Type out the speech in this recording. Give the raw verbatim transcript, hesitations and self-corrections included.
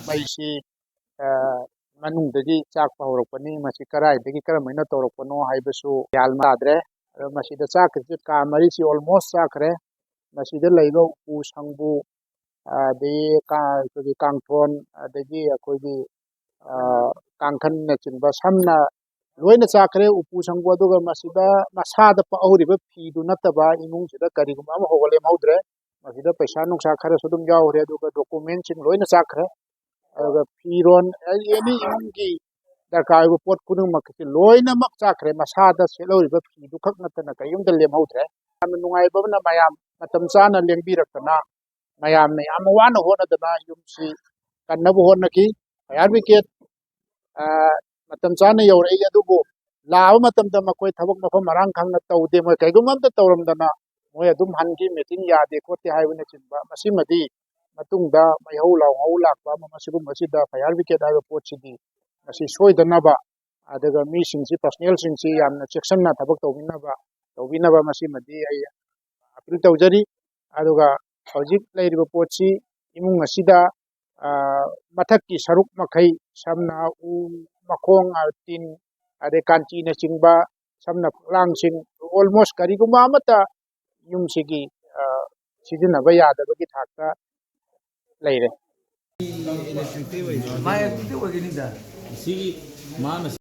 ꯃꯩꯁꯤ, ꯑ, ꯃꯅꯨꯡꯗꯒꯤ ꯆꯥꯛꯄ ꯍꯧꯔꯛꯄꯅꯤ꯫ ꯃꯁꯤ ꯀꯗꯥꯏꯗꯒꯤ ꯀꯔꯝꯍꯥꯏꯅ ꯇꯧꯔꯛꯄꯅꯣ ꯍꯥꯏꯕꯁꯨ ꯒ꯭ꯌꯥꯟ ꯇꯥꯗ꯭ꯔꯦ꯫ ꯑꯗꯣ ꯃꯁꯤꯗ ꯆꯥꯛꯈꯤꯕꯁꯤ ꯀꯥ ꯃꯔꯤꯁꯤ almost ꯆꯥꯛꯈ꯭ꯔꯦ꯫ ꯃꯁꯤꯗ ꯂꯩꯕ ꯎꯄꯨ ꯁꯪꯕꯨ, ꯑꯗꯒꯤ ꯀꯥ-, ꯑꯩꯈꯣꯏꯒꯤ ꯀꯥꯡꯊꯣꯟ, ꯑꯗꯒꯤ ꯑꯩꯈꯣꯏꯒꯤ, ꯑ, ꯀꯥꯡꯈꯟꯅꯆꯤꯡꯕ, ꯁꯝꯅ ꯂꯣꯏꯅ ꯆꯥꯛꯈ꯭ꯔꯦ ꯎꯄꯨ ꯁꯪꯕꯨ꯫ ꯑꯗꯨꯒ ꯃꯁꯤꯗ ꯃꯁꯥꯗ ꯄꯛꯍꯧꯔꯤꯕ ꯐꯤꯗꯨ ꯅꯠꯇꯕ ꯏꯃꯨꯡꯁꯤꯗ ꯀꯔꯤꯒꯨꯝꯕ ꯑꯃꯐꯥꯎꯕ ꯂꯦꯝꯍꯧꯗ꯭ꯔꯦ꯫ ꯃꯁꯤꯗ ꯄꯩꯁꯥ ꯅꯨꯡꯁꯥ ꯈꯔꯁꯨ ꯑꯗꯨꯝ ꯌꯥꯎꯈ꯭ꯔꯦ, ꯑꯗꯨꯒ ꯗꯣꯀꯨꯃꯦꯟꯁꯤꯡ ꯂꯣꯏꯅ ꯆꯥꯛꯈ꯭ꯔꯦ꯫ ꯑꯗꯨꯒ ꯐꯤꯔꯣꯟ, ꯑꯦꯅꯤ ꯏꯃꯨꯡꯒꯤ ꯗꯔꯀꯥꯔ ꯑꯣꯏꯕ ꯄꯣꯠ ꯈꯨꯗꯤꯡꯃꯛꯁꯤ ꯂꯣꯏꯅꯃꯛ ꯆꯥꯛꯈ꯭ꯔꯦ꯫ ꯃꯁꯥꯗ ꯁꯦꯠꯍꯧꯔꯤꯕ ꯐꯤꯗꯨ ꯈꯛ ꯅꯠꯇꯅ ꯀꯔꯤꯝꯇ ꯂꯦꯝꯍꯧꯗ꯭ꯔꯦ꯫ ꯌꯥꯝꯅ ꯅꯨꯡꯉꯥꯏꯕ ꯑꯃꯅ, ꯃꯌꯥꯝ ꯃꯇꯝ ꯆꯥꯅ ꯂꯦꯡꯕꯤꯔꯛꯇꯅ, ꯃꯌꯥꯝꯅ ꯌꯥꯝꯅ ꯋꯥꯅ ꯍꯣꯠꯅꯗꯅ ꯌꯨꯝꯁꯤ ꯀꯟꯅꯕ ꯍꯣꯠꯅꯈꯤ꯫ Fire brigade, ꯑ, ꯃꯇꯝ ꯆꯥꯅ ꯌꯧꯔꯛꯏ, ꯑꯗꯨꯕꯨ ꯂꯥꯛꯑꯕ ꯃꯇꯝꯗ ꯃꯈꯣꯏ ꯊꯕꯛ ꯃꯐꯝ ꯃꯔꯥꯡ ꯈꯪꯅ ꯇꯧꯗꯦ꯫ ꯃꯣꯏ ꯀꯩꯒꯨꯝꯕ ꯑꯝꯇ ꯇꯧꯔꯝꯗꯅ ꯃꯣꯏ ꯑꯗꯨꯝ ꯍꯟꯈꯤ, meeting ꯌꯥꯗꯦ ꯈꯣꯠꯇꯦ ꯍꯥꯏꯕꯅꯆꯤꯡꯕ꯫ ꯃꯁꯤꯃꯗꯤ ꯃꯇꯨꯡꯗ ꯃꯩꯍꯧ ꯂꯥꯡꯍꯧ ꯂꯥꯛꯄ ꯑꯃ, ꯃꯁꯤꯒꯨꯝꯕꯁꯤꯗ fire brigade ꯍꯥꯏꯕ ꯄꯣꯠꯁꯤꯗꯤ ꯃꯁꯤ ꯁꯣꯏꯗꯅꯕ, ꯑꯗꯨꯒ ꯃꯤꯁꯤꯡꯁꯤ, personnelꯁꯤꯡꯁꯤ ꯌꯥꯝꯅ ꯆꯦꯛꯁꯤꯟꯅ ꯊꯕꯛ ꯇꯧꯕꯤꯅꯕ, ꯇꯧꯕꯤꯅꯕ ꯃꯁꯤꯃꯗꯤ ꯑꯩ appeal ꯇꯧꯖꯔꯤ꯫ ꯑꯗꯨꯒ ꯍꯧꯖꯤꯛ ꯂꯩꯔꯤꯕ ꯄꯣꯠꯁꯤ ꯏꯃꯨꯡ ꯑꯁꯤꯗ, ꯑ, ꯃꯊꯛꯀꯤ ꯁꯔꯨꯛ ꯃꯈꯩ, ꯁꯝꯅ ꯎ, ꯃꯈꯣꯡ, ꯑ, ꯇꯤꯟ, ꯑꯗꯩ ꯀꯥꯟꯆꯤꯅꯆꯤꯡꯕ, ꯁꯝꯅ ꯐꯛꯂꯥꯡꯁꯤꯡ, almost ꯀꯔꯤꯒꯨꯝꯕ ꯑꯃꯠꯇ ꯌꯨꯝꯁꯤꯒꯤ, ꯑ, ꯁꯤꯖꯤꯟꯅꯕ ꯌꯥꯗꯕꯒꯤ ꯊꯥꯛꯇ ꯂꯩꯔꯦ꯫ ꯃꯥ electricꯇꯩ ꯑꯣꯏꯒꯅꯤꯗ꯫ ꯁꯤꯒꯤ ꯃꯥꯅ